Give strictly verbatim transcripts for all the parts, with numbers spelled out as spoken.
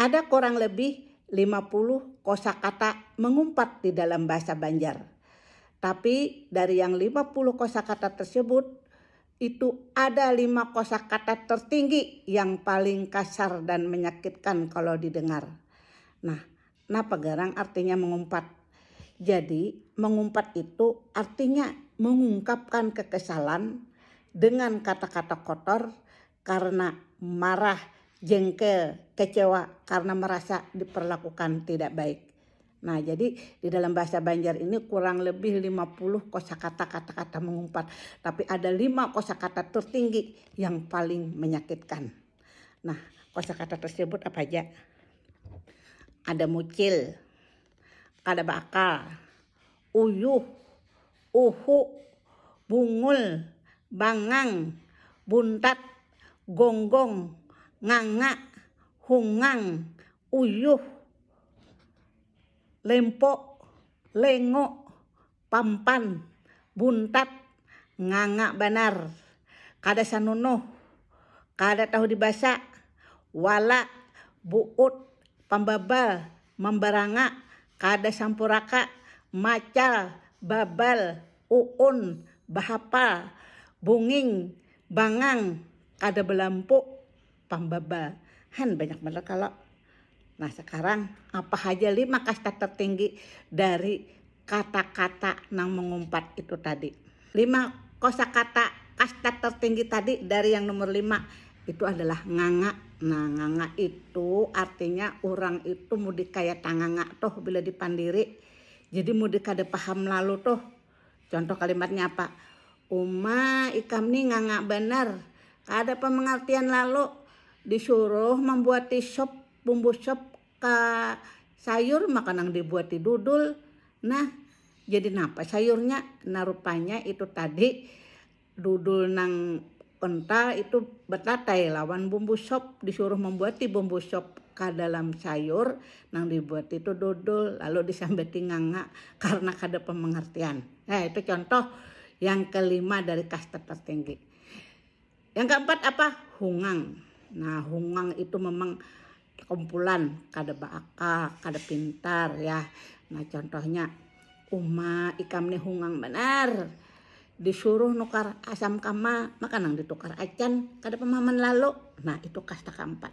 Ada kurang lebih lima puluh kosakata mengumpat di dalam bahasa Banjar. Tapi dari yang lima puluh kosakata tersebut, itu ada lima kosakata tertinggi yang paling kasar dan menyakitkan kalau didengar. Nah, napa garang artinya mengumpat? Jadi, mengumpat itu artinya mengungkapkan kekesalan dengan kata-kata kotor karena marah, jengkel, kecewa karena merasa diperlakukan tidak baik. Nah, jadi di dalam bahasa Banjar ini kurang lebih lima puluh kosakata, kata-kata mengumpat. Tapi ada lima kosakata tertinggi yang paling menyakitkan. Nah, kosakata tersebut apa aja? Ada mucil, kada baakal, uyuh, uhu, bungul, bangang, buntat, gonggong, nganga, hungang, uyuh, lempo, lengo, pampan, buntat, nganga banar, kada sanunuh, kada tahu dibasa, wala, buut, pambabal, mambaranga, kada sampuraka, macal, babal, uun, bahapal, bunging, bangang, kada balampu, pambabal. Han, banyak banar kalo. Nah, sekarang apa haja lima kasta tertinggi dari kata-kata nang mengumpat itu tadi? Lima kosakata kasta tertinggi tadi dari yang nomor lima itu adalah nganga. Nah, nganga itu artinya orang itu mudik kaya tanganga toh bila dipandiri. Jadi mudik kada paham lalu toh. Contoh kalimatnya apa? Uma, ikam ni nganga banar. Kada pemengertian lalu. Disuruh membuati sop, bumbu sop ka sayur, maka nang dibuati dudul. Nah, jadi napa sayurnya? Nah, rupanya itu tadi dudul nang kental itu betatai lawan bumbu sop, disuruh membuati bumbu sop ka dalam sayur nang dibuat itu dudul, lalu disambati nganga karena kada pemengertian. Nah, itu contoh yang kelima dari kasta tertinggi. Yang keempat apa? Hungang. Nah, hungang itu memang kumpulan kada baakal, kada pintar ya. Nah, contohnya, uma, ikam ni hungang banar. Disuruh nukar asam kamal, maka nang ditukar acan, kada pemahaman lalu. Nah, itu kasta keempat.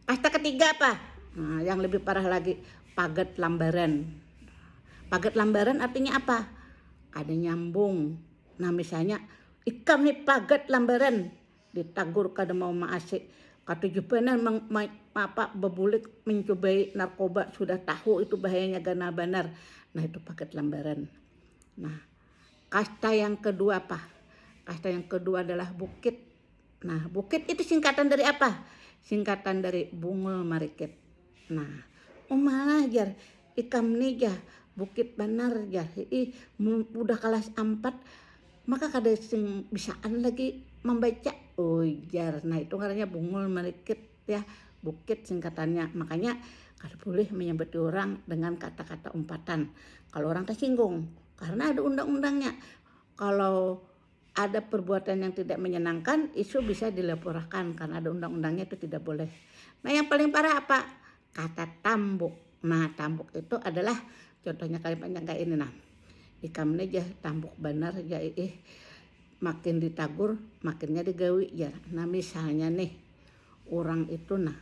Kasta ketiga apa? Nah, yang lebih parah lagi, pagat lambaran. Pagat lambaran artinya apa? Kada nyambung. Nah, misalnya, ikam ni pagat lambaran, ditagur kada mau maasi. Katuju banar mang-, ma-, apa, bebulik mencobai narkoba, sudah tahu itu bahayanya ganal banar. Nah, itu pagat lambaran. Nah, kasta yang kedua apa? Kasta yang kedua adalah bukit. Nah, bukit itu singkatan dari apa? Singkatan dari bungul marikit. Nah, umalah jar, ikam ni jah, bukit banar jar. Ih, mu-, udah kelas empat, maka kada sing bisaan lagi membaca. Ujar. Nah, itu ngarannya bungul marikit ya, bukit singkatannya. Makanya kada boleh menyambati orang dengan kata-kata umpatan. Kalau orang tersinggung, karena ada undang-undangnya. Kalau ada perbuatan yang tidak menyenangkan, itu bisa dilaporkan karena ada undang-undangnya, itu tidak boleh. Nah, yang paling parah apa? Kata tambuk. Nah, tambuk itu adalah contohnya kalimatnya kayak ini nah. Ikam ni jah tambuk banar ja, ih. Makin ditagur, makinnya digawi jar. Nah, misalnya nih, orang itu nah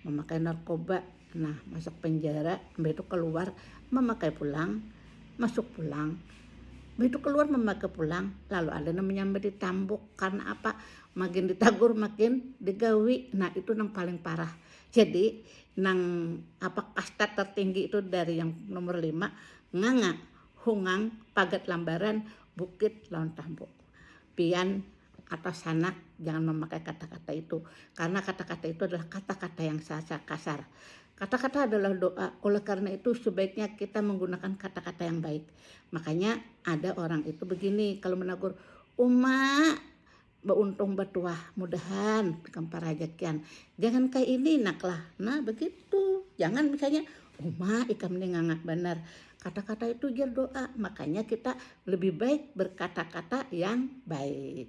memakai narkoba, nah, masuk penjara, mbah itu keluar, memakai pulang, masuk pulang, mbah itu keluar, memakai pulang, lalu ada nang menyambat ditambuk. Karena apa? Makin ditagur, makin digawi. Nah, itu nang paling parah. Jadi, nang apa, kasta tertinggi itu dari yang nomor lima, nganga, hungang, pagat lambaran, bukit, lawan tambuk. Pian atau sanak, jangan memakai kata-kata itu. Karena kata-kata itu adalah kata-kata yang sangat kasar. Kata-kata adalah doa. Oleh karena itu, sebaiknya kita menggunakan kata-kata yang baik. Makanya ada orang itu begini, kalau menegur, "Uma, bauntung batuah, mudahan ikam parajakian. Jangan kayak ini, nak lah." Nah, begitu. Jangan misalnya, "Uma, ikam ni nganga banar." Kata-kata itu jar doa. Makanya kita lebih baik berkata-kata yang baik.